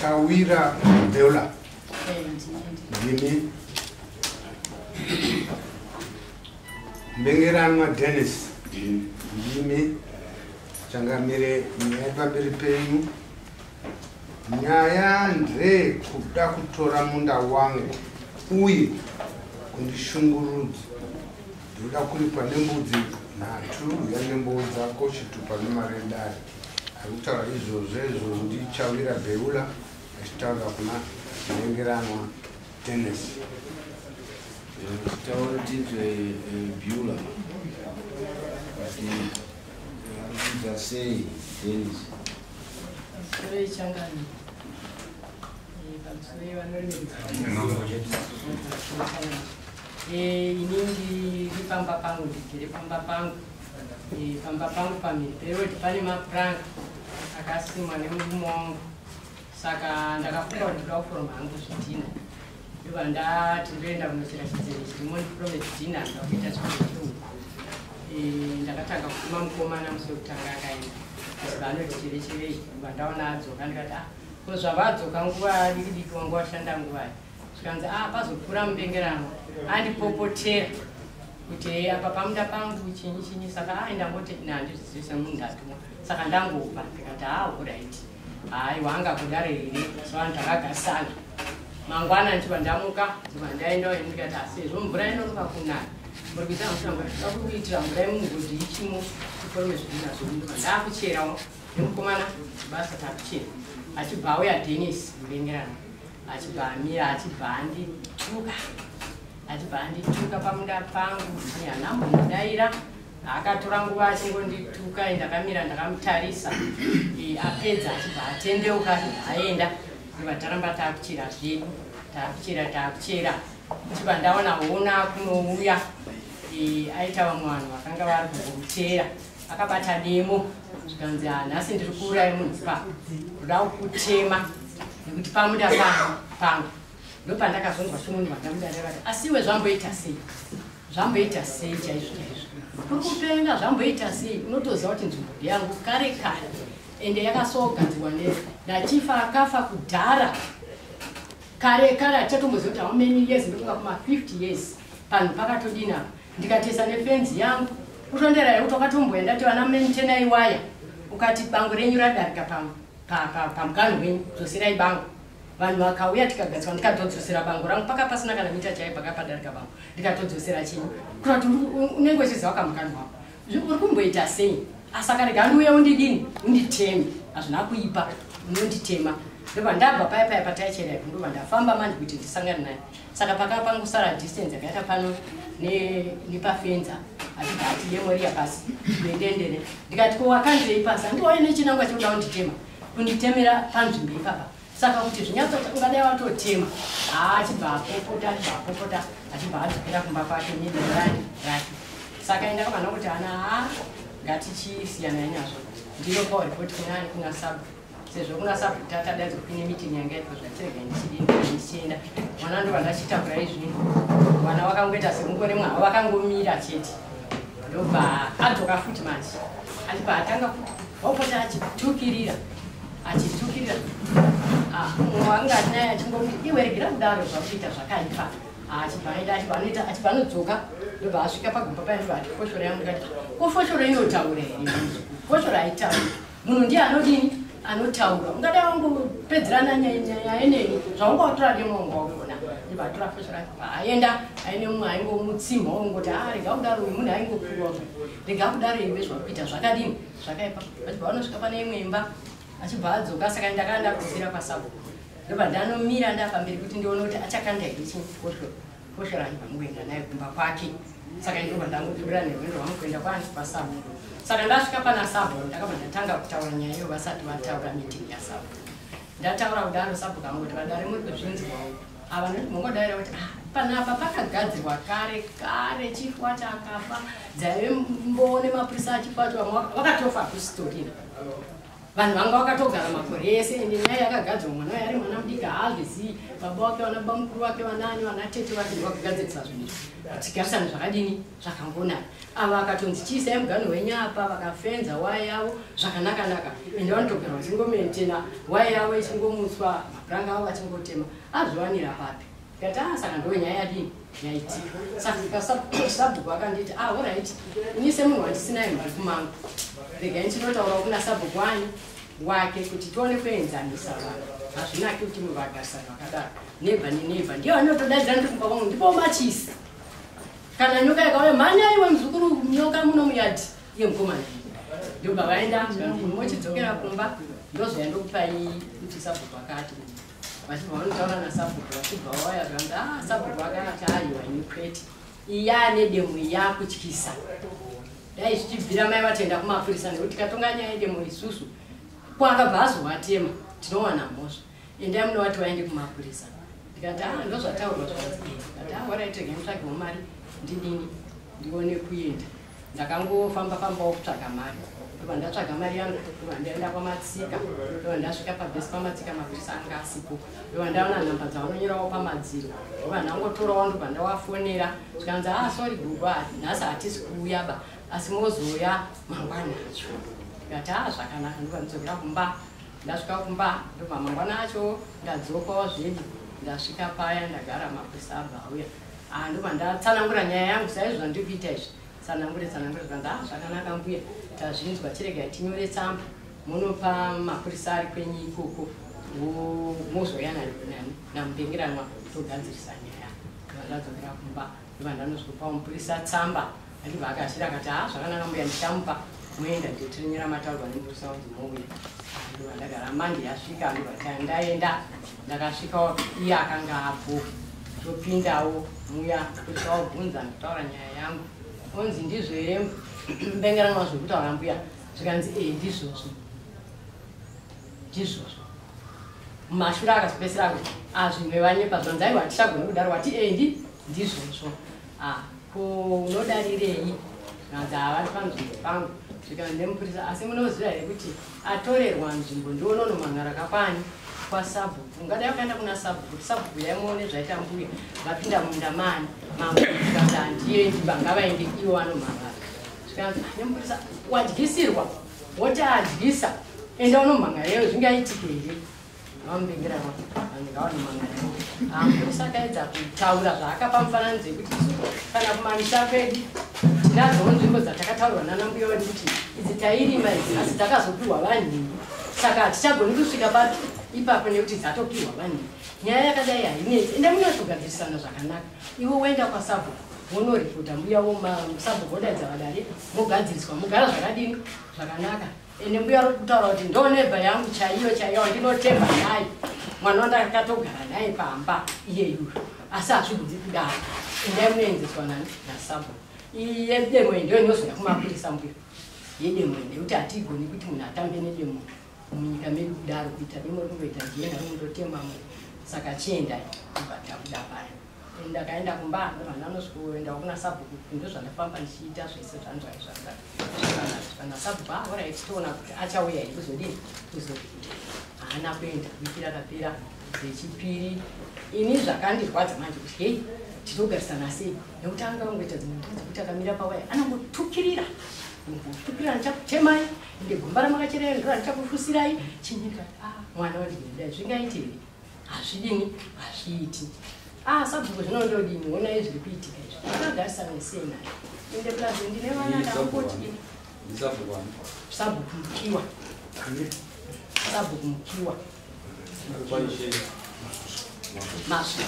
Chawira Beula. Ndimi. Mbengeranwa Dennis. Ndimi. Changamire, nyaya pamberi penyu. Nyaya ndeyekuda kutora munda wangu uye kundishungurudza. Ndinoda kuripa nembudzi 3 uya nembou dzako, chitupa nemari yedare. Ari kutaura izvozvo izvo ndiChawira Beula achitaura kuna Mbengeranwa Dennis. Titaure tinzwe Beulah kuti varikuita sei Dennis. Pamusoro yechangano, pamusoro yevanoremedza, ini ndiri pamba pangu, ndigere pamba pangu. Pamba pangu pamhiri peroad pane mapuranga akasimwa nemurume wangu, saka ndakafunga kuti ndoda kuforoma hangu zvidhina. Ndobva ndati ndoenda kunochera chidzere chirimo ndiforome zvidhina, ndakuita chikochiuku. Ndakatanga kutuma mukomana musi wekutanga, akaenda achibva anoti chere cherei. Ndobva ndaona adzoka, ndikati, "Ah, ko zvavadzoka nguva diki diki, wanga washanda nguvai?" Zvikanzi, "Ah, pazopfuura mubengerano andipopotera kuti apa pamunda pangu chinyi chinyi." Saka ai ndangoti ine handizvizivi semunhu ndatumwa, saka ndangobva. Ndikati, "Ha, alright." Haiwa, anga kudaro here? So vanhu takagarisana. Mangwana ndichibva ndamuka, ndibva ndaendawo ini. Ndikati, "Sezvo mvura inonoka kunaya, muri kuita mushamba kuitira mvura yemugodhi ichimo, tiforome zvidhina zvedu." Ndobva ndakucherawo nemukomana basa, takuchera. Achibva auya Denis Mubengerano, achibva amira, achibva andituka, achibva andituka pamunda pangu. Hanambomudaira, akatora nguva achingondituka. Ndakamira ndakamutarisa. Apedza achibva atendeuka, achibva aenda. Ndobva taramba takuchera zvedu, takuchera, takuchera. Chibva ndaona hona kunouya, aita vamwe vanhu vakanga vari kungomutera, akabata demo. Zvikanzi, "Nhasi ndiri kuuraya munhu pa kuda kutema nekuti pamunda pangu." Ndopandakazonzwa chimunhu vandamudarira vati, "Asiwe zvamboita sei? Zvamboita sei chaizvo chaizvo? Kuri kupenga, zvamboita sei? Unotoziva kuti nzvimbo ndeyangu kare kare, ende yakasogadzirwa nachifa akafa kudhara kare kare. Hatichatomboziva kuti how many years, ndokunga kuma 50 years panhu pakatodini apa." Ndikatesa nefenzi yangu kutondera yekuti wakatomboya ndati, "Vana maintainai waya." Ukati, "Bango renyu radarika pamuganhu wenyu, dzoserai bango." Vanhu vakauya, tikagadzirwa, ndikatodzosera bango rangu. Paka pasina kana mita chaiyo pakapadarika bango, ndikatodzosera chinyi kuta kuti unenge uchiziva kamuganhu wako. Uri kumboita sei? Asaka rega ndiuye undidini, unditeme. Hazvina kuipa, unonditema. Ndobva ndabva paya paya pataichera ipo, ndobva ndafamba manje kuti ndisangane naye. Saka paka pangosara distance yakaita pano nepafenza. Achibva ati demo riya pasi dendendere. Ndikati, "Ko wakanzei pasi? Handiwauye nechinangwa chekuda kunditema, kunditemera panzvimbo ipapa. Saka kuti zvinyatso ungadai watotema." Haa, achibva apopota, achibva apopota, achibva adzokera kumba kwake nedemo rake. Saka indakabva ndakuti, "Ana, ha, ngatichisiyanai nazvo." Ndinopawo ripoti kunani? Kuna sabu, sezvo kuna sabu tatadaidzwa kuine meeting yanga itwa. Zvatirega ndichidini, ndichienda. Mwana ndobva ndachitakura izvini. Vana vakangoita sekungoremwa havo, vakangomira chete. Ndobva adzoka futi manje, achibva atanga futi wopota achitukirira, achitukirira. Ah, mumwe wanga atinaye achingoti, "Iwe, regera kudaro, zvakuita zvakaipa." Achibva aenda, achibva anoita, achibva anodzoka. Ndobva asvika pagomba paya, ndobva ati, "Foshoro yangu." Ndikati, "Ko foshoro inotaura here? Foshoro haitauri, munhu ndiye anodini? Anotaura. Ungadai wangopedzerana nyaya neni, zvaunga watora demo wanga wagona." Ndobva atora foshoro, achibva aenda aine mumwe aingomutsimha ongoti, "A, rega kudaro." Uyu munhu aingopfuwa, "Rega kudaro iwe, zvakuita zvakadini? Zvakaipa." Achibva vanosvika pane imwe imba, achibva adzoka. Saka ndakanga ndakukwira kwasabhuku, ndobva ndanomira ndapamberi kuti ndione kuti achakanda here chifoshoro. Foshoro achibva ngoenda naye kumba kwake. Saka ndobva ndangopfuura nerwendo rwangu kuenda kwani? Kwasabhuku. Saka ndasvika pana sabhuku, ndakabva ndatanga kutaura nyaya iyo vasati vataura meeting yasabhuku. Ndataura kudaro, sabhuku angoti, "Vadare, muri kuzvinzwawo ava mongodaira kuti, ah, panapa pakagadzirwa kare kare, chifu wacho akafa, dzaive mboo nemapurisa achifu acho, vamwe vakatofa kusitorina." Vanhu vanga vakatogara makore ese, ende nyaya yakagadzirwa mwana uyu ari mwana mudiki haazvizii. Baba wake, vana bamukuru vake, vanani, vana tete vake ndovakagadzirisa zvinhu izvi. Tigarisane zvakadini zvakangonaka. Ava vakatonzi chiisai muganho wenyu apa, vakafenza waya yavo zvakanaka-naka. Ende vanotogara vachingomentena waya yavo ichingomutswa, mapuranga avo vachingotema. Azviwanira papi? Ndikati ah, saka ndo nyaya yadini yaitika. Saka sabhuku akanditi ah, alright, ini semunhu wandisina imba kumangu, regai ndinotaurawo kuna sabhuku wani wake kuti tione kuenzanisa vanhu. Hazvinaki kuti munhu vagarisana vakadaro, neighbor neneighbor ndiyo anotodaidzira ndiri kumba kwangu, ndipo machisi. Kana nyoka yakauya, mhanya iwe muzukuru, nyoka muno muyadhi iye mukomana ndobva vaenda mochidzokera kumba. Ndozvaya ndokupai kuti sabhuku akati vachibva vanotaura nasabhuku, vachibva vauya zvanzi ah, sabhuku akati aiwa, ini kwete, iya nedemo yakutyisa, dai zvichibvira mai vatoenda kumapurisa, nekuti tikatonga nyaya yedemo isusu kwakabva azovatema tinowana mhosva. Endai munovati vaende kumapurisa. Ndikati ah, ndozvataurwa zvanzi. Ndikati ah, alright, regai mutsvagewo mari ndidini ndione kuenda. Ndakangofamba fambawo kutsvaga mari, ndobva ndatsvaga mari yangu, ndobva ndaenda kwaMatsika. Ndobva ndasvika pabhesi paMatsika, mapurisa anga asipo. Ndobva ndaona nhamba dzavanonyorawo pamadziro, ndobva ndangotorawo, ndobva ndawafonera. Zvikanzi ah, sorry gogo, nhasi hatisi kuuya ba, asi mozouya mangwana acho. Ndikati ah, zvakanaka. Ndobva ndidzokera kumba. Ndasvika kumba, ndobva mangwana acho ndadzokawo zvedi. Ndasvika paya, ndagara, mapurisa abva auya. Ah, ndobva ndatsanangura nyaya yangu saizvo zvandiri kuita izvi, tsanangure tsanangure. Zvikanzi ah, zvakanaka mbuya, tazvinzwa, chiregai tinyore tsamba munopa mapurisa ari kwenyu ikoko, mozouya namupengeranwa togadzirisa nyaya. Ndobva ndadzokera kumba, ndobva ndanosvikopa mupurisa tsamba. Achibva akashira akati ah, zvakanaka mbuya, ndichamupa muenda nditirinyora mataurwa nemupurisa wanzi mouya. Ndobva ndagara, mandi yasvika, ndobva ndaenda. Ndakasvikawo, iye akanga abvo. Topindawo muya, mupurisa wabvunza, ndikutaura nyaya yangu. Onzi ndizvo here mubengeranwa zvekutaura mbuya? Zvikanzi e, ndizvozvo, ndizvozvo. Mumashure akazopedzisira kuti azvimwe vanyepa. Zvanzi aiwa, hatichagoni kudaro, wati e, ndizvozvo. Ah, ko unodarirei? Zvikanzi havari panzvimbo pangu. Zvikanzi nemupurisa, asi munoziva here kuti atorerwa nzvimbo ndiononomangara kakwani kwasabhuku? Ungadai wakaenda kuna sabhuku kuti sabhuku yaimuone zvaita mbuya vapinda munda mani mangu. Zvikanzi handiendi, vangavaende ivo vanomhangara. Zvikanzi nemupurisa, wadyisirwa, woti adyisa, enda unomhangareyo, zvingaitike here? Vamubengera vanhu ngavanomhangarewo. Mupurisa akaedza kutaura zvaakapa mufananidzo yekuti isu kana kumamisha kwedu tinadzowo nzvimbo dzatakataurwa nana mbuya wedu kuti idzi tairima idzi, asi dzakazopiwa vanhu, saka hatichagoni kusvika papi ipapo nekuti dzatopiwa vanhu. Nyaya yakadai hainetsi, ende munotogadzirisana zvakanaka. Iwe woenda kwasabhuku wonoripota mbuya, sabhuku wodaidza vadare, mogadziriswa, mugara zvakadini zvakanaka. Ende mbuya uri kutaura kuti ndo neighbor yangu chaiyo chaiyo wandinotemba naye, mwana wandakatogara naye pamba iyeyuyo, asi hazvigoni kudaro. Endai munoenzeswa nani nasabhuku. Iyi yedemo iyi ndiyo inozoya kumapurisa mbuya, yedemo iyi, nekuti hatigoni kuti munhu atambe nedemo munyika medu kudaro, kuita demo ringoita jena rinondotema munhu. Saka chiendai. Kubva tabuda paya, ndakaenda kumba, ndobva ndanosvikoendawo kuna sabhuku. Ndozvandafamba ndichiita zvese zvanzvaizvana sabhuku. Ah, alright, toona kuti achauya here kuzodini, kuzopinda. Haana kuenda. Wiki rakapera rechipiri, ini zvakandirwadza manje kuti hei, tinogarisana sei, nekuti anga vangoita dzimwe nguva dzekuti akamira pawaya anongotukirira, ngotukirira, ndichakutemai, ende gomba ramakacherera ndiro randichakufusirai chinyika. Ah, mwana wandinodai, zvingaiti here? Hazvidini, hazviiti. Ah, sabhuku, zvinondodini? Onai zviri kuitika izvi, akagarisana sei naye? Ende plus ndine vana ndangoti sabhuku Mukiwa, sabhuku Mukiwa Masvi.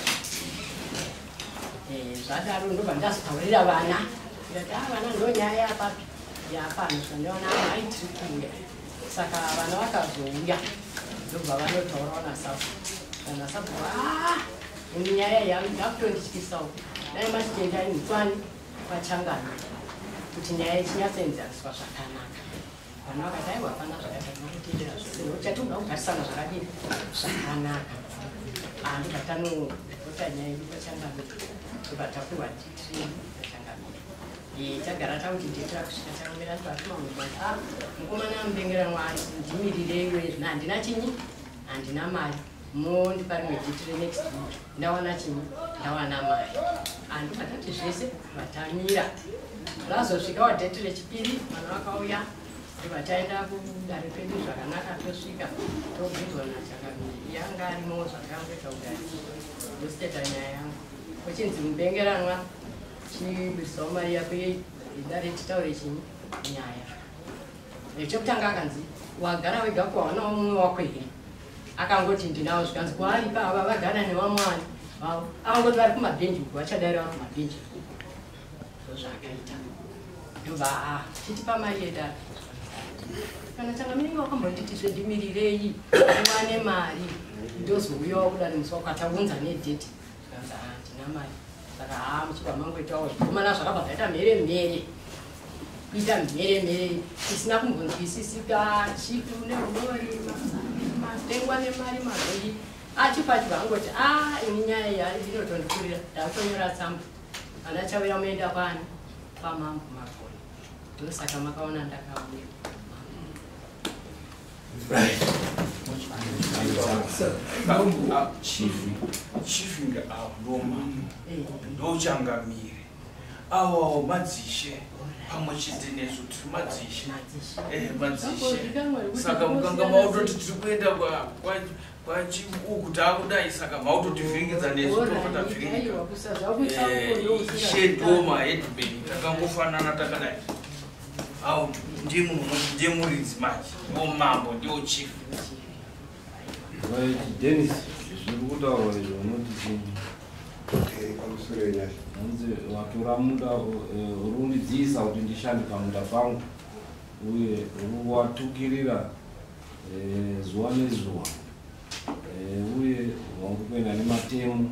Zvadaro ndobva ndazotaurira vana, ndikati a vana, ndo nyaya yapapi yapano. Zvandaona mai tiri kuuya. Saka vana vakazouya, ndobva vanotaurawo nasabhuku. Kana sabhuku, a ini nyaya yakutondityisawo, dai machitendai mukwani kwachangana kuti nyaya ichinyatsoenzaniswa zvakanaka. Vana vakati aiwa, hapana zvakaita, tinokutendera zvese nekuti chatinoda kugarisana zvakadini zvakanaka. Ndobva tanoripota nyaya yedu kwachangamira, ndobva tapiwa titiri nachangamira. Tagara takuti date rakusvika takamira tivatuma munhu a mukomana amubengeranwa ndimirireiwe zvino handina chinyi, handina mari, mondipa rimwe date renext week ndawana chinyi, ndawana mari. Handibva tati zvese vatamira. Razosvikawo date rechipiri, mwana wakauya, ndibva taenda kudare pedu zvakanaka, tosvika tobvunzwa nachakamiri yanga arimo zvakangoita kudare, ndositeta nyaya yangu kuchinzi mubengeranwa chibirisawo mari yako yedare titaure chinyi nyaya. Chekutanga akanzi wagara wega kuwanawo mumwe wako here? Akangoti ndinawo, zvikanzi kwaari ava vagara nevamwani vavo, akangoti vari kumabhenji uku, vachadaira vari kumabhenji uku. Ndozvaakaita, ndobva chitipa mari yedare. Kana changaminenge wakambonditi zvendimirirei ndiwane mari ndozouyawo kudare musi wako ataunza nedate, zvikanzi handina mari. Saka haa muchibva mangoitawo zvikomana zvakabva zvaita mhere mhere, kuita mhere mhere isina kumbonzwisisika. Chifu nerudori matengwa nemari mazhinji, achifa achibva angoti a ini nyaya iyi inotondikurira, ndakutonyora tsamba ana chawira muenda kwani kwamambo Makoni. Ndosaka makaona ndakauya. Chief avo ndomambo, ndochangamire awawo madzishe pamwe chete nesu tiri madzishe, madzishe. Saka mukanga mautoti tiri kuenda kwachiuku taakudai, saka mautotivhiringidza nesu tofa tavhiringika. Ishe ndoma headman, takangofanana takadai. Au ndiye muridzi manje, ndiwo mambo, ndiwo chief. Right, Dennis, zviri kutaurwa izvo unoti chii? Pamusoro yenyasha. Hanzi watora munda, uri kundidziisa kuti ndishande pamunda pangu, uye uri kuwatukirira zuva nezuva, uye wangu kuenda nematemo.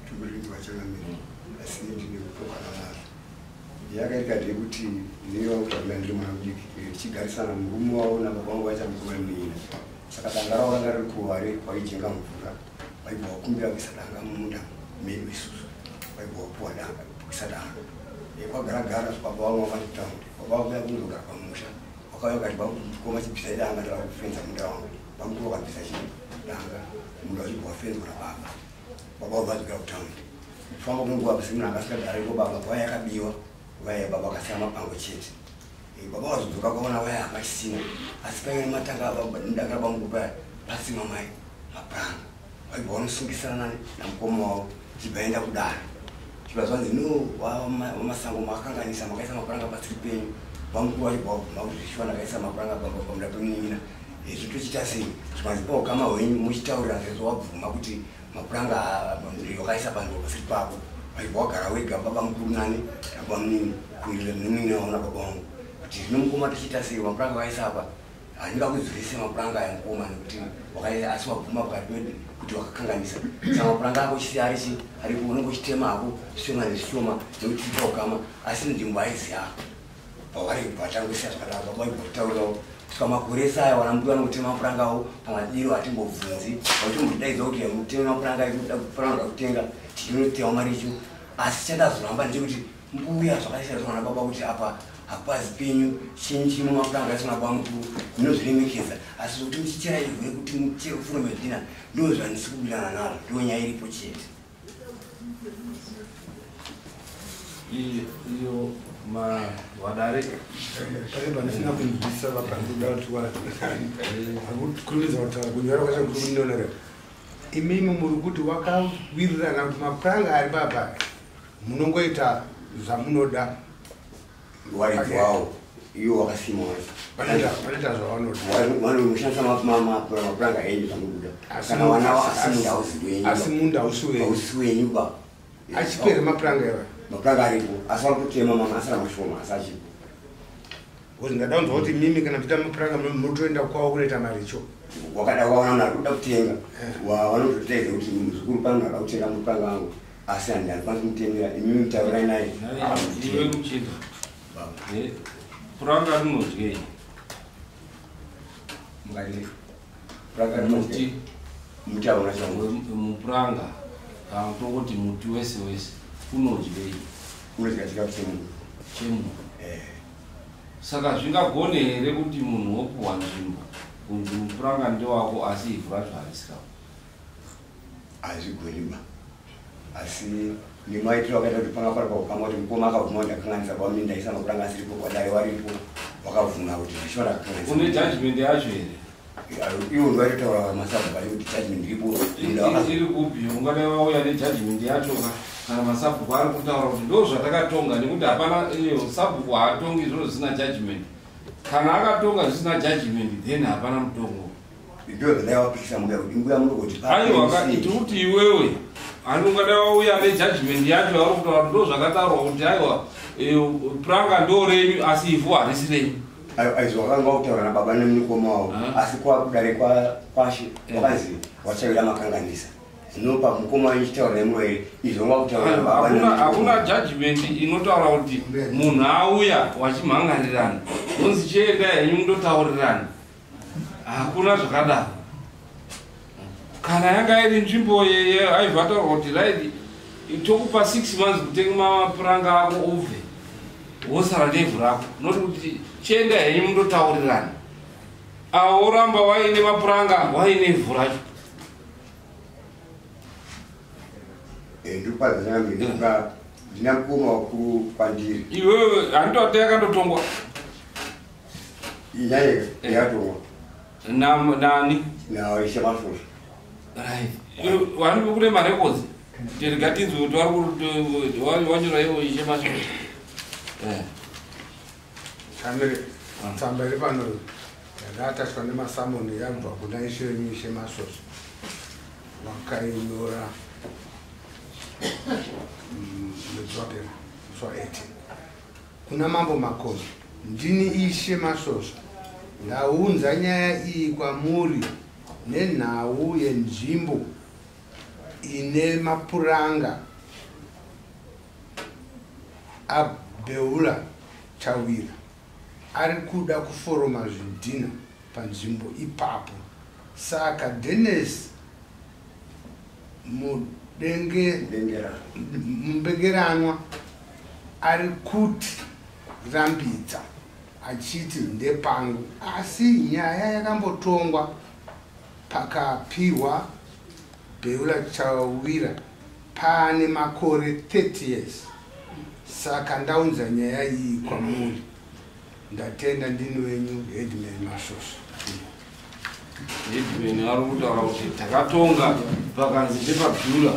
Tukurinzi vachangamire, asi ndine kupokana nazvo. Yakaita ndeyekuti ndeiva ndiri mwana mudiki, tichigarisana murume wavo nababa vangu vachamukoma muina. Saka danga ravo ranga riri kuware kwaijenga mvura, vaibva vakumbira kuisa danga mumunda medu isusu, vaibva vapuwa danga kuisa danga. Kwagara gara baba vangu vakati kutaundi, baba vangu vauya kundogara pamusha, vakauya vakati mukoma chibvisai danga, ndava kufenza munda wangu. Bamukuru vakabvisa chii danga, munda wachibva wafenzwa nababa. Baba vabva vadzokera kutaundi. Kufamba kwenguva pasi munhu anga asingagariko baba, kwaiya yakabiwa vaya, baba vakasiya mapango chete. Baba vazodzoka kwaona vaya hapachisina, asi paive nematanga nedanga rabamukuru paya pasima mai mapuranga. Vaibva vanosungisana namukoma wavo, chibva enda kudare, chibva zvanzi no wamasango makakanganisa, makaisa mapuranga pasiri penyu. Bamukuru vachibva vabvuma kuti zvishuwa ndakaisa mapuranga pamunda pemunin'ina, zvitochiita sei? Zvikanzi paukama hwenyu muchitaurira sezvo wabvuma kuti mapuranga wakaisa panzvimbo pasiri pako. Vaibva wagara wega baba mukuru nani nababa munini kuirira nemunini wavo nababa vangu kuti zvino mukoma tichiita sei, mapuranga wakaisa apa handingakudzorese mapuranga aya mukoma, nekuti wakaisa asi wabvuma pakati pedu kuti wakakanganisa. Saka mapuranga ako chisi arichi aripo, unenge uchitema hako zvishoma nezvishoma nekuti tiri paukama, asi nzvimbo haizi yako. Pavari vatangosiya zvakadaro, baba vaibva kutaurirawo kusvika makore ese aya wana mbuya vanongotema mapuranga avo pamadiro, hatimbobvunzi vatimbodidaidza kuti muteme mapuranga ekuda kutenga tichinotema maricho. Asi chandazoramba ndechekuti mbuya zvakaisira zvona baba kuti apa hapazi penyu, chinyi chirimo mapuranga asina baba mukuru ndinozviremekedza, asi zvokuti muchichera ivhu rekuti muchere furo medhina ndo zvandisi kubudirana nazvo, ndo nyaya iripo chete. Iyo vadare pane pandisina kunzwisisa vapanduda kuti kurumidza kutaura kunyora kwacho kuri kundionera. Imimi muri kuti wakawirirana kuti mapuranga ari papa munongoita zvamunoda, waridzi wawo iwo wakasima wacho vanoita zvavanoda, vanoshandisa mapuranga enyu zvamunoda kana wanawo, asi munda hausi wenyu. Asi munda hausi wenyu. Hausi wenyu ba. Achipere mapuranga iwa? Mapuranga aripo, asi vari kutema mamwe asara mashoma, asi achipo. Because ndada kunzwa kuti mimi kana muchiita mapuranga munotoenda kwavo kunoita maricho. Wakada waona munhu ari kuda kutenga, vanototaidza kuti muzukuru pano munhu ada kutenga mapuranga angu, asi handi handikwanisi kumutemera, imimi mutaurai naye. Iwe muchinda, puranga rinodyei? Mukati puranga? Muti. Muti hauna changu. Mupuranga kana tongoti muti wese wese unodyei? Unodya chikafu chemunhu. Chemunhu. Saka zvingagone here kuti munhu wopuhwa nzvimbo kunzi mupuranga ndewako asi ivhu racho harisi rako? Hazvigoni ba. Asi nemaitiro akaita kuti panga pari paukama kuti mukoma akabvuma kuti ndakanganisa kwamini ndaisa mapuranga asiripo kwadare waripo wakabvuma kuti zvishuwa ndakakanganisa. Une judgment yacho here? Iwo ndovaitotaura masabhuku acho kuti judgment iripo. Iri kupi? Ungadai wauya nejudgment yacho ka kana masabhuku ari kutaura kuti ndo zvatakatonga, nekuti hapana sabhuku haatongi zviro zvisina judgment. Kana akatonga zvisina judgment then hapana mutongo. Ndo zvandaiwapikisa mbuya kuti mbuya munogoti Aiwa, tiri kuti iwewe hani ungadai wauya nejudgment yacho yauri kutaura kuti ndo zvakataurwa kuti aiwa puranga ndo renyu asi ivhu harisi renyu. Aizvo wakanga wakutaura nababa nemukoma wavo, asi kwakudare kwashe wakanzi wachawira makanganisa. Zvinopa mukoma wenyu chitaura nemurwere izvo wakutaura nababa. Hakuna judgment inotaura kuti munhu auya wachimhangarirana unzi chienda henyu mundotaurirana. Hakuna zvakadaro. Kana yanga iri nzvimbo aibva ataurwa kuti right, tokupa 6 months kutenga mapuranga ako ubve wosara nevhu rako, noti kuti chienda henyu mundotaurirana. Avo woramba waine mapuranga waine ivhu racho. Ndikupadza ndina mukoma wakuru kwandiri. Iwewe handitoti yakandotongwa inyaya yakatongwa nani? Naishe Masvosva. Right, wani kune marecords tirigatinzwe kuti vari wanyora iwo Ishe Masvosva. Chamire, tsamba iri pano yakataswa nemasamoni yabva kuna ishe wenyu Ishe Masvosva, vakainyora mwedzi wapera musi wa18 kuna Mambo Makomo. Ndini Ishe Masvosva, ndaunza nyaya iyi kwamuri nenhau yenzvimbo ine mapuranga aBeula Chawira ari kuda kuforoma zvidhina panzvimbo ipapo. Saka Denis Mubengeranwa ari kuti rambidza achiti ndepangu, asi nyaya yakambotongwa pakapiwa Beula Chawira pane makore 30 years. Saka ndaunza nyaya iyi kwamuri. Ndatenda, ndini wenyu Headman Masvosva. Headman ari kutaura kuti takatonga pakanzi ndepaBeula,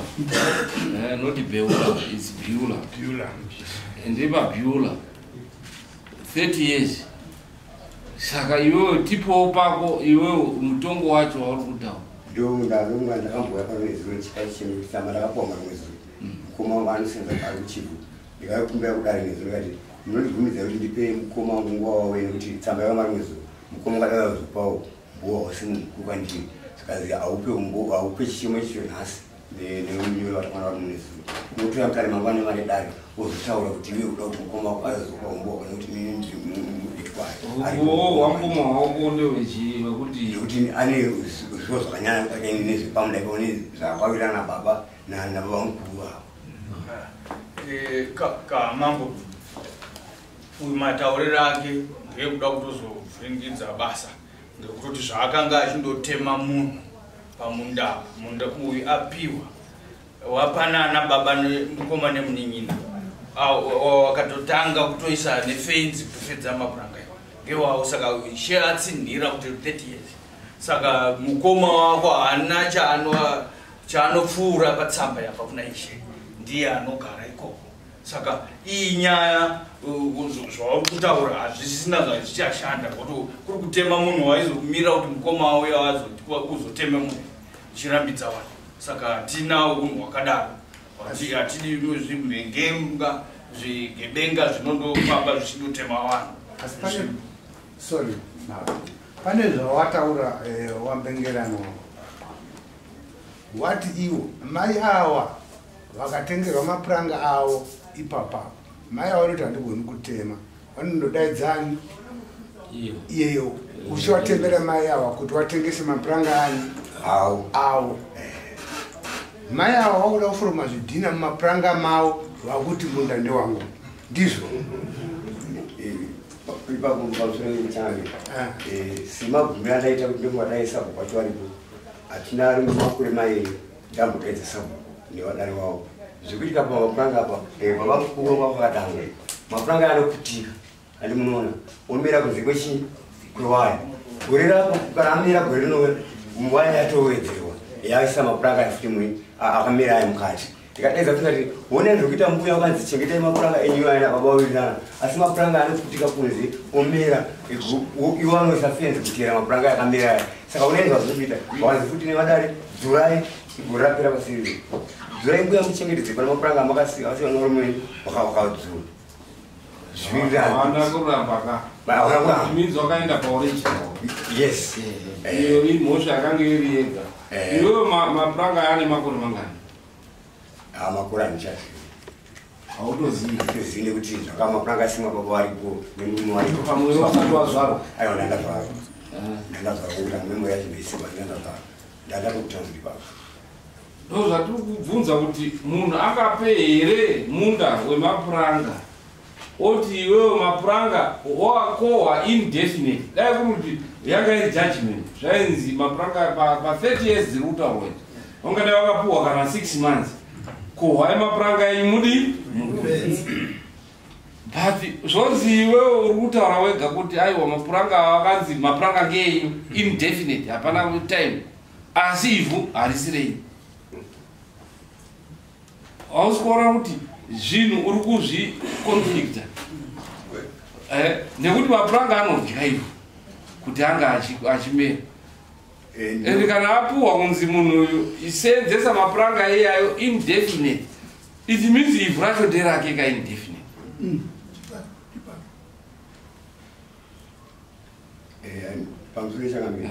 not Beula, it's Beula. Beula. NdepaBeula 30 years. Saka iwewe tipowo pako iwewe mutongo wacho wauri kutaura. Ndo ndalonga ndakambouya pano nezuro ndichikachichemo tsamba ndakapuwa marimwe zuro. Mukoma wangu anosenza pari kuChivhu, ndikakumbira kudare nezuro ndikati munondibvumidza kuti ndipe mukoma wangu nguva wavo nekuti tsamba yava marimwe zuro. Mukoma wangu adada kuzopawo mbuwa wose munhu mukuru kwandiri, zvikanzi haupe haupe chichemo ichicho nhasi nemunyoro watakwana vari munezuro, unotora mutare mangwana mane dare wozotaura kuti iwe uda kuti mukoma wako azozopa umbowa kana kuti mini ndiri mudikwayo. Uwo wamukoma wako ndewechii wekuti Nekuti ane zvivo zvakanyanya kudai nezvepamuda ipapo nezvakawirana nababa nababa mukuru vavo. Kamambo uyu matauriro ake ndeyekuda kutozovhiringidza basa, ngekutoti zvaakanga achindotema munhu pamunda, munda uyu apiwa wapanana baba nemukoma nemunin'ina, wakatotanga kutoisa nefenzi kutofedza mapuranga iwa ngewawo. Saka ishe atsinhira kuti 30 years, saka mukoma wako haana chaanopfuura patsamba yabva kuna ishe, ndiye anogara ikoko. Saka iyi nyaya zvauri kutaura hazvisisina zvazichashanda, kuti kuri kutema munhu waizomira kuti mukoma auya kuzotema munhu uchirambidza vanhu. Saka hatina unhu hwakadaro, hatidi zvimhengenga zvigebenga zvinondofamba zvichindotema vanhu. Asi pane, sorry, pane zvawataura wambengerano wati iwo mai awa vakatengerwa mapuranga avo ipapapo, mai avo vanoti handigoni kutema, vanondodaidzani iyeyo uchivatemera mai ava kuti watengese mapuranga ani Awo. Avo mai ava vakuda kuforoma zvidhina mumapuranga mavo. Vakuti munda ndewangu. Ndizvo. Ipapo pamusoro change. Simagumira ndaita kuti ndomwadai sabhuku wacho varipo. Hatina rimwe makore mairi ndambodaidza sabhuku nevadare wavo. Zvekuitika pamapuranga apa, baba mukuru vakadanga. Mapuranga anoputika. Handi munoona. Omera kunze kwechii? Kwewaya. Gore rapo kana amera gore rinouya waya yatowedzerwa. Yaisa mapuranga futi mui akamera aya mukati. Tikadaidza kuti ona zvekuita mbuya wakanzi chengetai mapuranga enyu aya baba wawirirana. Asi mapuranga anoputika kunze omera iwo anoisa fenzi kutera mapuranga akamera aya. Saka unoenzwa zvekuita. Wakanzi futi nevadare dzurai gore rapera pasiriro. Dzurai mbuya muchengetedze pane mapuranga amakasiya asi vana varume wakadzura. Hawana kuramba ka. Hawana kuramba. Means wakaenda paoriginal. Yes. Iyo imhosva yakanga iri yega. Iwewe mapuranga ane makore mangani? Makore handichazivi. Hautozivi. Handitozivi nekuti zvaka mapuranga asimwa baba varipo nemurume varipo. Pamwe wasati wazvarwa. Aiwa ndandazvarwa. Ndandazvarwa kuti memo yacho ndoisikwa ndandazvarwa. Ndandatokutaundi baba. Ndo zvatiri kubvunza kuti munhu akape here munda wemapuranga oti iwewe mapuranga wakohwa indefinite. Dai kuri kuti yanga iri judgment zvainzi mapuranga pa 30 years dziri kutaurwa idzi vangadai vakapuhwa kana 6 months kohwai mapuranga enyu mudi. But zvonzi iwewe uri kutaura wega kuti aiwa mapuranga akanzi mapuranga ngeenyu indefinite hapana time asi ivhu harisi renyu. Hausi kuona kuti zvinhu uri kuzviconflicta nekuti mapuranga anodya ivhu kuti anga achimera. Ende kana apuhwa kunzi munhu uyu isenzesa mapuranga iyayo indefinite, it means ivhu racho nderake ka indefinite. Pamusoro changamira.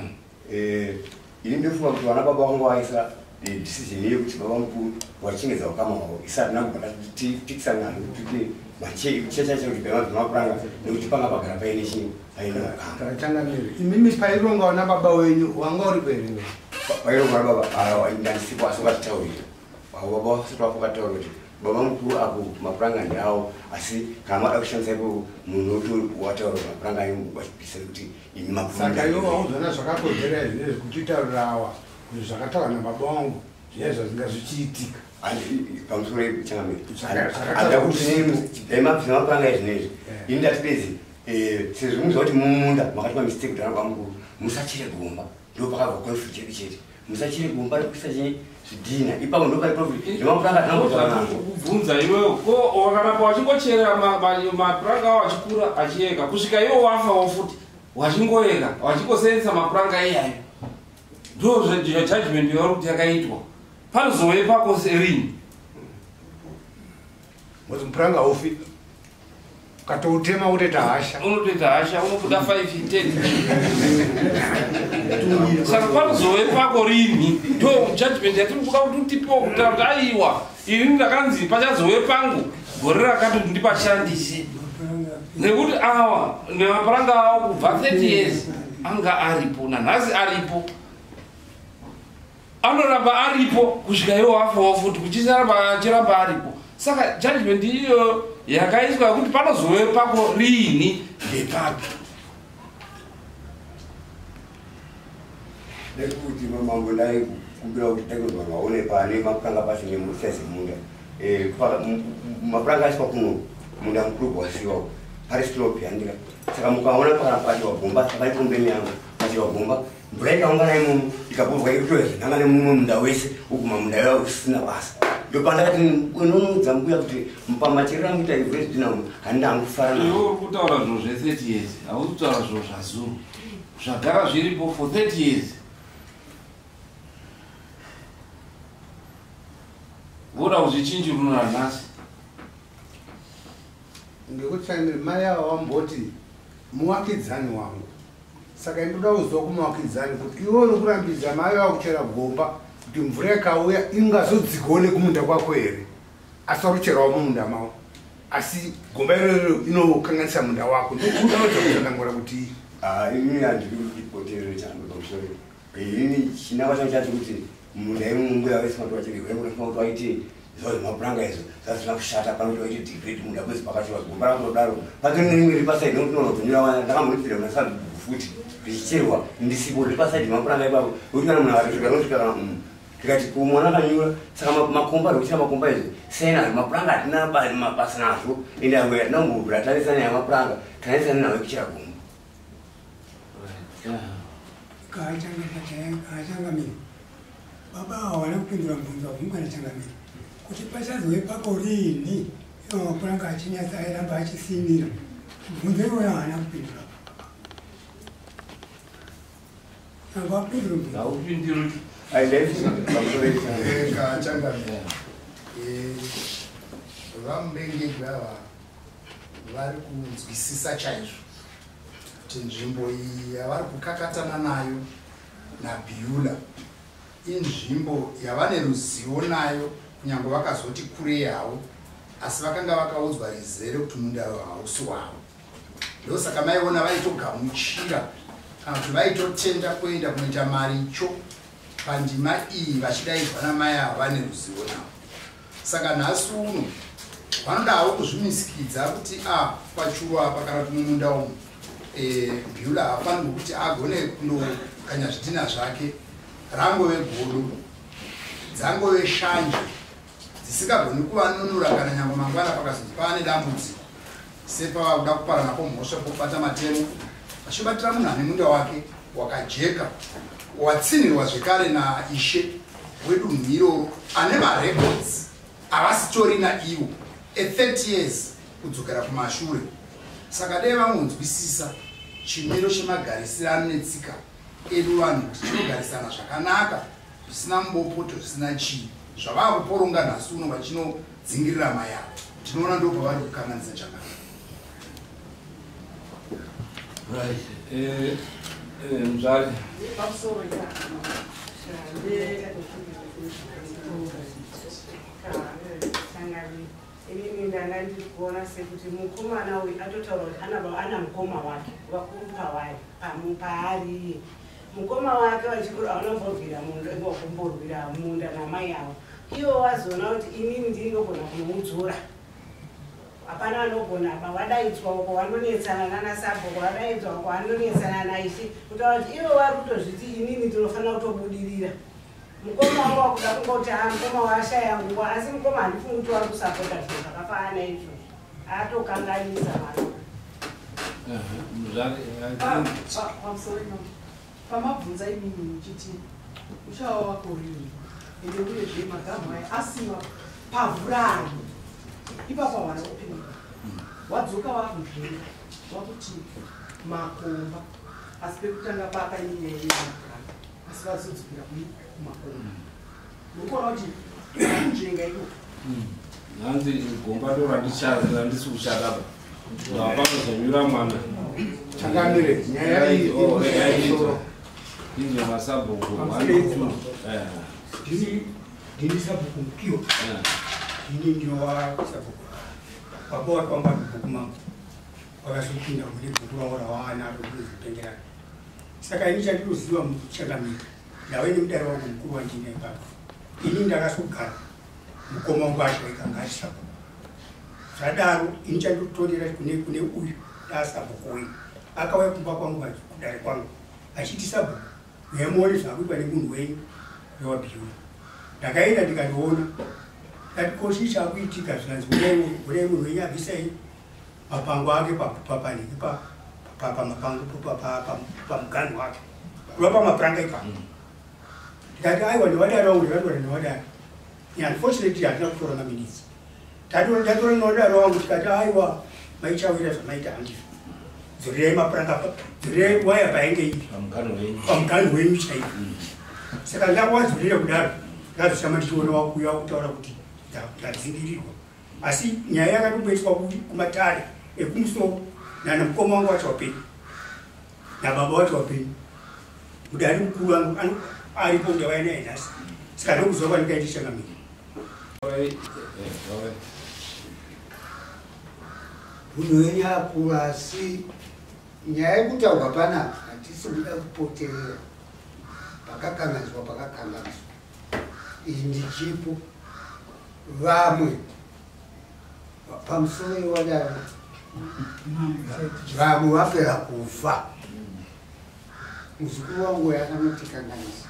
Ini ndofunga kuti vana baba vangu vaisa decision yekuti baba mukuru wachengedza ukama hwavo isati nangobva tipikisana nekuti machecha chacho kuti mapuranga nekuti panga pagara paine chii paine ukama. Changamire, imimi paironga vana baba wenyu wanga uri kwerewe? Paironga vana baba ndandisipo asi vakatitaurira. Baba vasati vakataura kuti baba mukuru apo mapuranga ndeawo asi kana mada kushandisa ipo munhu wataura mapuranga ayo vachibvisa kuti imi mapuranga. Saka iwe wauzona zvakakodzera izvi kutitaurira awa kuti zvakataurwa nababa vangu zviya zvazinga zvichiitika. Pamusoro changamire. Ada kuti mapuranga izvinezvi. Ini ndati bedzi sezvo muziva kuti mumunda makati mistake kuti ana baba mukuru musachere gomba ndo pakabva conflict yedu chete. Musachere gomba rekuisa zvidhina ipapo ndo pari conflict. Nemapuranga tinambotaura nazvo. Kubvunza iwewe ko wakaramba wachingochera mapuranga awo achikura achiyeka kusvika iwe wafawo futi wachingoyeka wachingosenzesa mapuranga iyayo. Ndo judgment yauri kuti yakaitwa. Panozove pako rini? Ngozi mupuranga haufi. Ukatoutema unotoita hasha. Unotoita hasha, unobuda 5 10. Saka panozove pako rini? Ndo judgment yatiri kuda kuti utipewo kutaura kuti aiwa ini ndakanzi pachazove pangu gore rakati kuti ndipashandise. Nekuti awa nemapuranga awo kubva 30 years anga aripo nanhasi aripo. Anoramba aripo kusvika iwo wafawo futi kuchisaramba achiramba aripo. Saka judgment iyo yakaiswa kuti panozove pako riini ndepapi. Nekuti mambo ndai kumbira kuti dai vanhu vaone pane mapuranga pasi nemusaizi munda. Mapuranga aiswa kuno munda mukuru wasiwa pari slope yandika. Saka mukaona pakati wagomba pari pembeni yangu pati wagomba mvura ikaungana imomo ikabovwa ikutoya nemumwe munda wese uguma munda iwayo usina basa. Ndopandakati unoudza mbuya kuti pamachero angu ita ivhu rezvidhina umu handina hangu kufara nazvo. Iwe uri kutaura zvinhu zve30 years, hausi kutaura zvinhu zvazuro. Zvagara zviripo for 30 years. Voda kuzvichinjirunura nhasi. Ngekuti changamire mai ava vamboti muwakidzani wangu. Saka ndoda kuziva kumuwakidzani kuti iwe uri kurambidza mai ava kuchera gomba kuti mvura ikauya ingazodzikawo nekumunda kwako here? Asi vari kucherawo mumunda mavo. Asi gomba iroro inokanganisa munda wako. Ndokuda kutsanangura kuti Ini handidi kuti ndipoterere chando pamusoro. Ini chinangwa changu chacho kuti munda imomo mbuya vese vantu vachiri vaiona kuti vaite Zvao zvemapuranga izvo zvazvina kushata pano kuti waite degrade munhu akwezi pakachora gomba rakutodaro. Patori nerimwe riri pasaidi nokuti unoona kunyura ndakambonipira kuna sabhuku futi richicherwa ndisipo riri pasaidi mapuranga ipapo nokuti kana munhu akatosvika anosvika kana tikati ko mwana akanyura saka makomba rekuchera makomba izvi siyai nazvo mapuranga hatina mabasa nazvo ende amwe hatina kumbobvira tanesana nyaya yemapuranga tanesana nawo ekuchera gomba. Kaachangamire baba ava vana kupindura mubvunzo wabvunzwa nachangamire kuti pachazove pako riini iwo mapuranga achinyatsa airamba achisinira mubvunzo iwoyo haana kupindura. Angapindura mubvunzo. Haupinduri. Changamire, VaMubengegwi ava vari kunzwisisa chaizvo kuti nzvimbo iyi yavari kukakatana nayo naBiula inzvimbo yavane ruzivo nayo kunyange vakazoti kurei havo, asi vakanga vakaudzwa rizere kuti munda hausi wavo. Ndosaka maiona vaitogamuchira kana kuti vaitotenda kuenda kunoita maricho pandima iyi vachidaidzwa namai ava vane ruzivo navo. Saka nhasi uno vanoda havo kuzvimisikidza kuti a pachuru apa kana kuti mumunda umu Biula haafanirwi kuti agone kundokanya zvidhina zvake, rangove godo, dzangove shanje dzisingagoni kuvanunura kana nyange mangwana pakazonzi paane dambudziko sepava kuda kuparana kwomhosva pokubata matemo vachibatira munhu ane munda wake wakajeka watsinhirwa zvekare naishe wedunhu iroro ane marecords avasitorina ivo e30 years kudzokera kumashure. Saka dai vangonzwisisa chimiro chemagarisirano netsika edu vanhu kuti tinogarisana zvakanaka zvisina mubopoto zvisina chii zvavava kuporonga nhasi uno vachinodzingirira mai avo tinoona ndo pavari kukanganisa chakanaka. Right. Mzvari. Inini ndanga ndiri kuona sekuti mukomana uyu atotaura kuti ana mukoma wake vakuru pavari paari iye mukoma wake vachikuru avanombobvira munda kumborwira munda namai avo ivo vazoona kuti inini ndinogona kunomudzora hapana anogona apa vadaidzwa uko vanonetsana nanasabhuku vadaidzwa uko vanonetsana naishe kutaura kuti ivo vari kutozviti inini ndinofanira kutobudirira mukoma wangu wakuda kungoti ha mukoma washaya nguva asi mukoma handifungi kuti wari kusapota zvinhu zvakafanana izvozvo atokanganisa mwana. Mzvari. Pamusoro ino pamabvunza imimi muchiti uchava wako rini ende uyezve magamu aya asiwa pavhurani ipapo hawana kupindura wadzoka wakuzvenga wakuti makomba asi pekutanga pakaine nyaya yemapuranga asi vazodzokera kumakomba urikuona kuti kunzvenga ikoko Hanzi gomba ndo randisi kushata pa apanozonyura mwana. Changamire, nyaya iyi iri kumusoro. Izvo masabhuku. Ndini sabhuku Mukiwa. Ndini ndinova sabhuku. Baba wake vanga mubhuku mangu vakazopinda mune bhuku ravo ravaanaro kunozotengerana. Saka ini chandinoziva muchangamire ndave nemudare wangu mukuru wandina ipapo. Ini ndakazogara mukoma wangu ashaika ngaachisabhuku. Zvadaro ini chandinotorera kune uyu ndaasabhuku wenyu akauya kumba kwangu kudare kwangu achiti sabhuku uyai muone zvakuitwa nemunhu wenyu wewaBiula. Ndakaenda ndikandiona ndati ko chii chakuitika zvikanzi uyai munhu wenyu abvisai mapango ake papanhingi pamapango pamuganhu wake kureva pamapuranga ipapo. Ndikati aiwa nevadare vangu ndakatora nevadare. Unfortunately hatina kutora maminitsi. Ndatora nevadare vangu tikati aiwa maichawira zvamaita handizvo. Dzorerai mapuranga dzorerai waya painge iri pamuganhu wenyu chaipo. Saka ndakawadzorera kudaro ndakazoshama ndichiona wakuuya kutaura kuti ndadzingirirwa. Asi nyaya yakatomboiswa kumatare ekumusoro nana mukoma wangu wacho wapenyu nababa wacho wapenyu mudari mukuru wangu aripo ndavaya naye nhasi. Saka ndokuziva kwandingaita changamire. Munhu wenyu akura asi nyaya yekutaurwa panapa hatisi kuda kupoterera pakakanganiswa pakakanganiswa. Iyi ndichipo. Vamwe pamusoro wadaro vamwe vapera kufa. Muzukuru wangu yakanotikanganisa.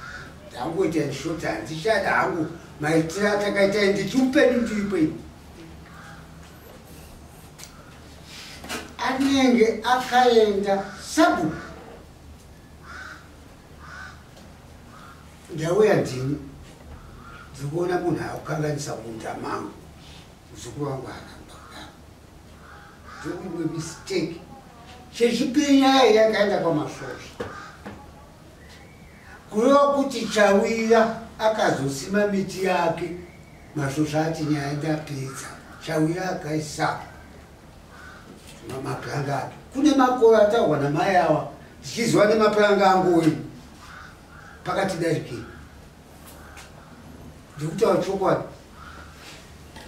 Ndangoita shoti handichada hangu maitiro atakaita ndichiupenyu ndiripo ini. Anenge akaenda sabhuku. Ndauya ndini ndikuona munhu akukanganisa munda mangu. Muzukuru wangu akaramba kudaro. Ndoimwe mistake. Chechipiri nyaya yakaenda kwaMasvosva. Kureva kuti Chawira akazosima miti yake, Masvosva ati nyaya ndapedza. Chawira akaisa mapuranga ake. Kune makore ataurwa namai awa ndichiziva nemapuranga angu uyu pakati darikei. Ndikutaura chokwadi.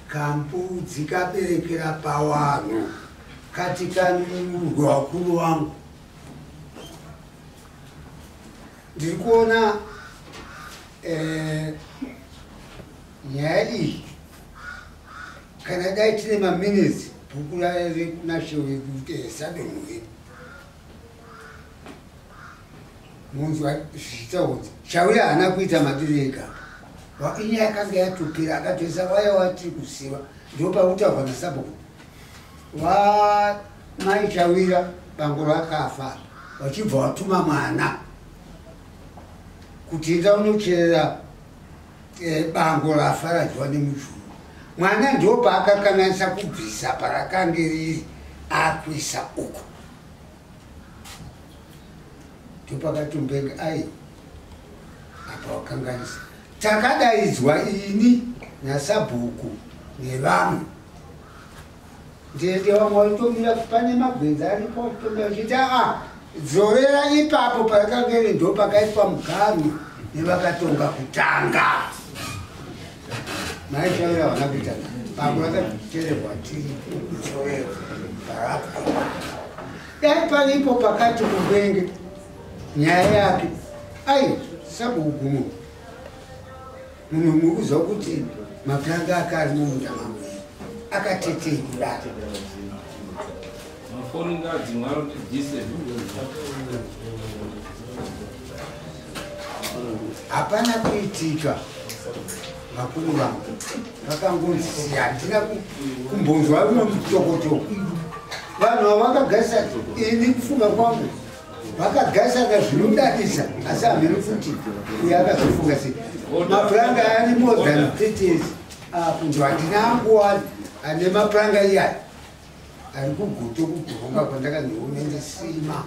Kambudzi kaberekera pawanhu kati kanunurwa vakuru vangu. Ndiri kuona nyaya iyi kana dai tine maminitsi bhuku rekunashe wedu sadonhu wedu munzwa zvichitaudza Chawira haana kuita madiro ega. Inyaya yakanga yatopera akatoisa waya watiri kusiva ndopakutaurwa nasabhuku. Mai Chawira bango rakafa vachibva vatuma mwana kuti enda unocherera bango rafa radyiwa nemujuru. Mwana ndopaakakanganisa kubvisa parakange riri akuisa uko. Ndopakatombenga ai apa wakanganisa. Takadaidzwa ini nasabhuku nevamwe. Ndende vamwe vaitomira pane magwenzi aripo vachitomira vachiti aa dzorera ipapo parakange riri ndopakaiswa muganhu nevakatonga kutanga. Mai Chawira havana kuita bango rakachererwa tiri kudzorera parapa. Dai paripo pakati kubenge nyaya yake ai sabhuku munhu munhu mukuziva kuti mapuranga ake ari mumunda mangu akatetei kudaro. Mafoni ngadzimwe anoti dise. Hapana kuitika vakuru vangu vakangonzi handina kumbonzwa rumwe mutokotoko. Vanhu ava vakagarisa ini kufunga kwangu vakagarisana zvinodadisa asi hameno futi uyo akazofunga sei. Mapuranga ari more than 30 years apo handina angu ane mapuranga iyaya ari kugoto kugoronga kwandakandihome ndisima.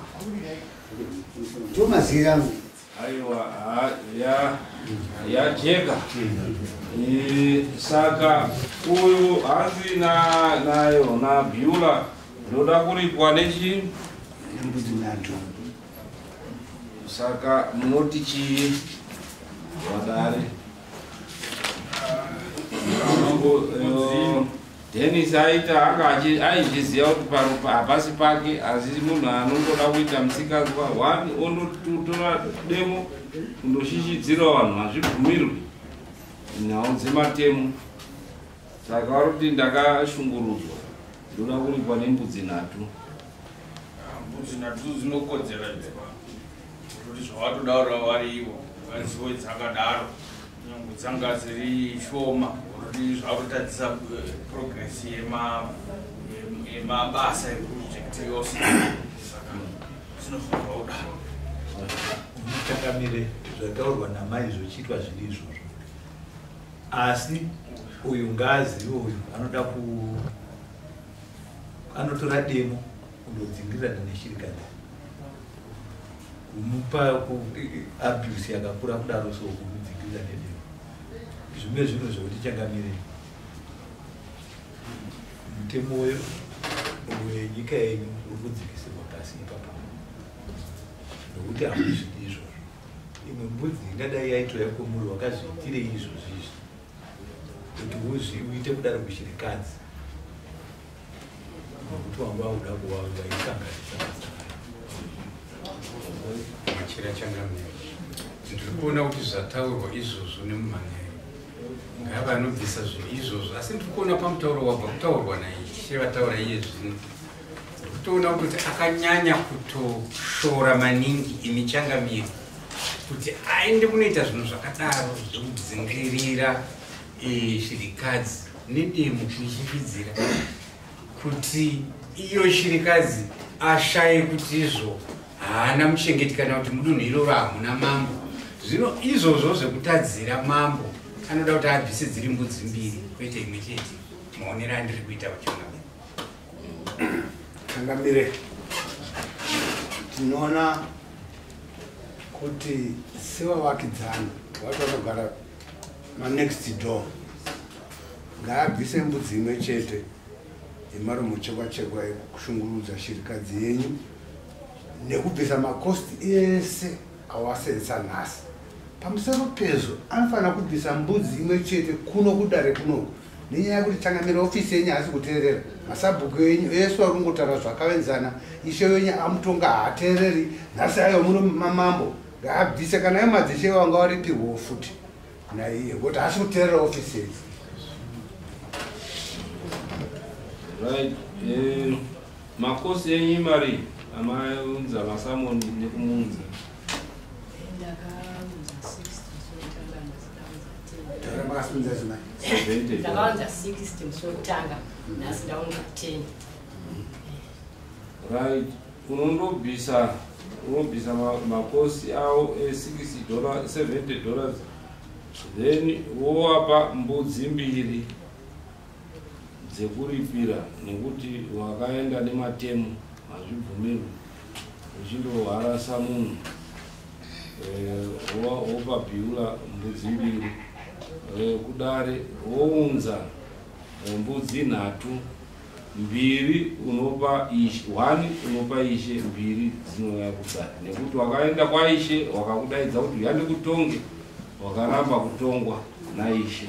Ndomazira angu. Aiwa yajeka. Saka uyu hanzi nayo naBiula ndoda kuripwa nechi mbudzi nhatu. Saka munoti chii vadare? Dennis aita anga aizviziva kuti parupa hapasi pake asi munhu anongoda kuita musikanzwa one ondotora demo kundoshishidzira vanhu hazvibvumirwi nhau dzematemo. Saka vari kuti ndakashungurudzwa ndoda kuripwa nembudzi nhatu. Mbudzi nhatu dzinokodzera kuti zvavatodaura vari ivo vazivo dzakadaro nyangwe dzanga dziri shoma kuti zvakutadzisa progress yemabasa eprojekti yose saka dzinofanirwa kudaro. Muchakamire zvataurwa namai zvochiitwa zviri izvozvo asi uyu ngaazive uyu anoda ku anotora demo kundodzingirirana neshirikadzi kumupa abuse yakakura kudaro so kumudzingirira nedemo zvimwe zvinhu zvekuti changamire mutemo wenyika yenyu uri kudzikisirwa pasi ipapa nokuti hamuzvidi izvozvo. Imwe mbudzi ingadai yaitouya kwomuri wakazviitirei izvozvo izvi kuti uite kudaro kushirikadzi nokuti wanga wakuda kuva waikanganisa basa rayo. Machira changamire, ndiri kuona kuti zvataurwa izvozvo nemumhan'ari Ngavanobvisa zvinhu izvozvo, asi ndiri kuona pamutauro wabva kutaurwa naishe vataura iye zvino, ndikutoona kutoti akanyanya kutoshora maningi imi changamire, kuti aende kunoita zvinhu zvakadaro zvekudzingirira shirikadzi nedemo, kuishiridzira kuti iyo shirikadzi ashaye kuti izvo haana muchengeti kana kuti mudunhu iroro hamuna mambo. Zvino izvozvo zvekutadzira mambo anoda kuti abvise dziri mbudzi mbiri kwete imwe chete, maonero andiri kuita kuchangamire. Changamire, tinoona kuti sevavakidzani vati vanogara manext door, ngaabvise mbudzi imwe chete yemaromo chekwa chekwa yekushungurudza shirikadzi yenyu nekubvisa makosti ese awasenza nhasi. Pamusoro pezvo anofanira kubvisa mbudzi imwe chete kuno kudare kunoku, nenyaya yekuti changamire ofisi yenyu haasi kuteerera, masabhuku enyu ese ari kungotaura zvakavenzana, ishe wenyu amutonga haateereri. Nhasi aiwa muno mamambo ngaabvise, kana ivo madzishe vanga varipirwawo futi naiye, ngokuti haasi kuteerera ofisi yenyu. Right, makosi enyu imari amaunza masamoni nekumunza? Ndakaunza 60 sotanga, nhasi Taura makasimudza zimai. 70. Ndakaunza 60 musi wekutanga, nhasi ndaunza 10. Right, unondobvisa, unobvisa makosi awo e60 dollar, $70, then wowapa mbudzi mbiri dzekuripira nekuti wakaenda nematemo, hazvibvumirwi uchindoharasa munhu. Wopa Bhiula mbudzi mbiri. Kudare wounza mbudzi nhatu, mbiri unopa ishe, one unopa ishe, mbiri dzinouya kudare nekuti wakaenda kwaishe wakakudaidza kuti uya ndikutonge, wakaramba kutongwa naishe,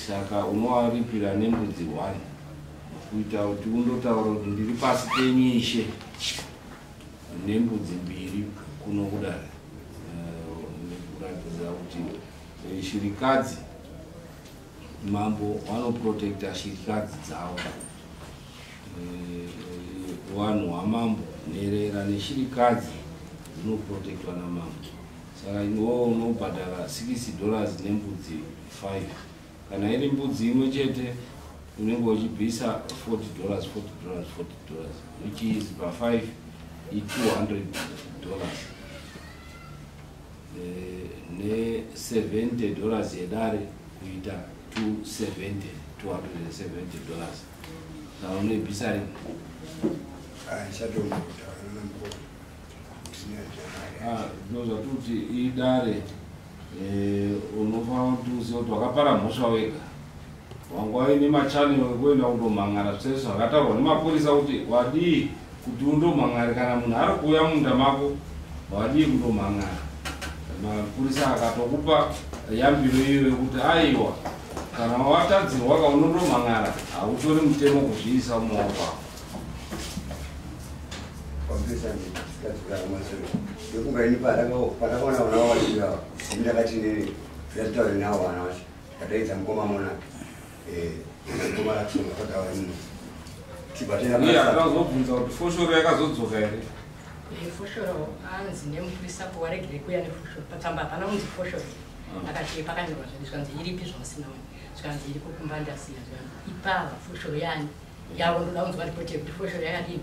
saka unowaripira nembudzi one kuita kuti undotaura kuti ndiri pasi penyu ishe, nembudzi mbiri kuno kudare. Nekuratidza kuti shirikadzi, mambo vanoprotekta shirikadzi dzavo. Vanhu hwamambo, nherera neshirikadzi dzinoprotektwa namambo, saka iwewo unobhadhara $60 nembudzi 5. Kana iri mbudzi imwe chete unenge uchibvisa $40, $40, $40, which is pa5 i$200, ne$70 yedare, kuita 270, $270. Saka unoibvisa rini? Ndichatombotaura namukoma. Ah, ndozvatuti idare, unofanira kuti uzive kuti wakapara mhosva wega, wanga waine machanel ekuenda kundomhan'ara zvese zvakataurwa nemapurisa, kuti wadii kuti undomhan'are kana munhu ari kuuya munda mako, wadii kundomhan'ara? Mapurisa akatokupa yambiro iyo yekuti aiwa, kana watadzirwa ka unondomhan'ara, hautori mutemo kuzviisa mumaoko ako. Ndokunga ini pandakaona vana vavaviri ava, ini ndakati nini ndikatitaure navo vana vacho, ndikadaidza mukoma Mona, mukoma Lakson, vakagara vari tibva taenda. Iye akazobvunza kuti foshoro yakazodzoka here? Foshoro anzi nemupurisa po waregere kuuya nefoshoro, patsamba hapana kunzi foshoro. Akati pakanyorwa zvedi, zvikanzi iripi zvausina wani? Zvikanzi iri kukumba, ndasiya. Zvikanzi ipava foshoro yani yavo, ndoda kunzwa ripoti yekuti foshoro yakadini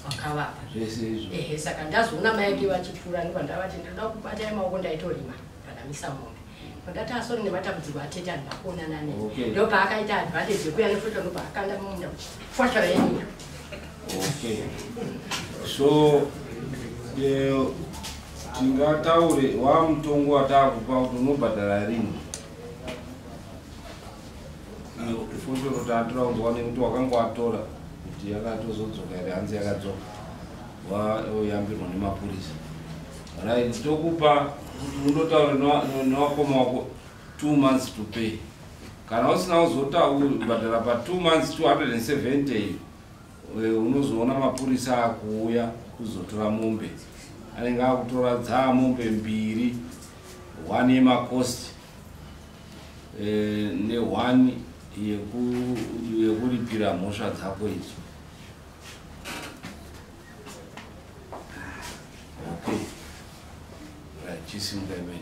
wakavapa. Zvese izvo. Ehe, saka ndazoona mai ake vachipfuura, ndobva ndavati ndinoda kubatai maoko, ndaitorima pandamisa mombe, ndati asori nematambudziko atete anhu vakuonana nei. Ndopaakaita advantage yekuuya nefoshoro, ndobva akanda mumunda foshoro yenyu. Okay, so tingataure wamutongo wataakupa kuti unobhadhara rini foshoro? Tatora kunzwa nekuti wakanga watora kuti yakatozodzoka here. Hanzi yakadzoka, wayambirwa nemapurisa. Right, tokupa kuti undotaure newakoma wako 2 months to pay. Kana usina kuzobhadhara pa2 months 270, unozoona mapurisa akuuya kuzotora mombe, anenge akutora dzaa mombe mbiri, one yemakosti. Ne1 yekuripira mhosva dzako idzo. Okay, right, chisimuka imene.